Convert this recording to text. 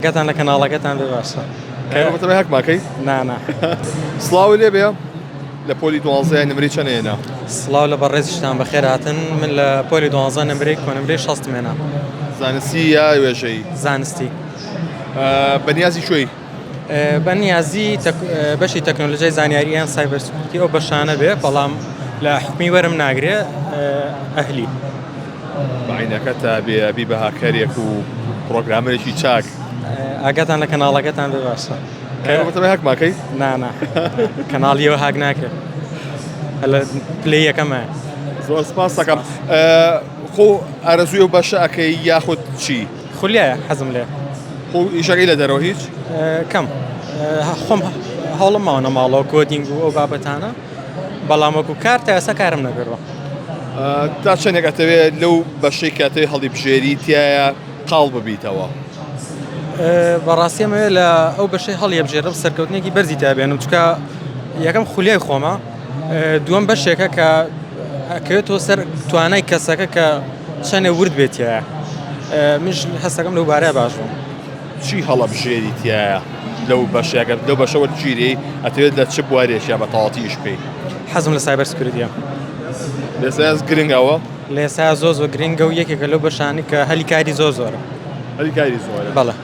گەتان لە کەناڵەکەتان بێ باشە. بەتەمای هەکماکەی؟ نانا. سڵاو لێ بێ لە پۆلی دوانزەیە نمرەی چەند هێنا؟ سڵاو لە بەڕێزیشتان بەخێر هاتن من لە پۆلی دوانزە نمرەی کۆنمرەی شەستم هێنا. زانستی یا وێژەیی؟ زانستی. بەنیازی کوێی؟ بەنیازی بەشی تەکنۆلۆژیای زانیاری یان cyber security ئەو بەشانە بێ بەڵام لە حکومی وەرم ناگرێ ئەهلی. بە عەینەکەتا بێ ئەبی بە هاکەرێک و programmer ێکی چاک. ئاگاتان لە کەناڵەکەتان بێ باشە. بەتەمای هاک ماکەی؟ نا نا کەناڵیەوە هاک ناکرێت لە پلەی یەکەمە. زۆر سپاس دەکەم. خۆ ئارەزووی ئەو بەشە ئەکەی یاخود چی؟ خولیایە حەزم لێ. خۆ ئیشەکەی لە دەرەوە هیچ؟ کەم خۆم هەوڵم ماوە ماڵەوە coding و ئەو بابەتانە بەڵام وەکو کار تا ئێستا کارم نەکردوە. تا چەندێک ئەتەوێت لەو بەشەی کە ئەتەوێت هەڵیبژێری تیایا قاڵ ببیتەوە؟ بەڕاستی ئەمەوێت لە ئەو بەشەی هەڵیبژێرم سەرکەوتنێکی بەرزی تا بێنم چونکە یەکەم خولیای خۆمە دووەم بەشێکە کە ئەکەوێتەوە سەر توانای کەسەکە کە چەنێ ورد بێتیایە منش هەستەکەم لەو بارەیە باش بووم. چی هەڵەبژێری تیایە لەو بەشە ئەگەر لەو بەشە وەرگیرێی ئەتەوێت لە چ بوارێکیا بە تەواوەتی ئیش بکەی؟ حەزم لە cyber security ە. لە ئێستا گرنگە ئەوە؟ لە ئێستا زۆر زۆر گرنگە و یەکێکە لەو بەشانەی کە هەلی کاری زۆر زۆرە. هەلی کاری زۆرە. بەڵێ.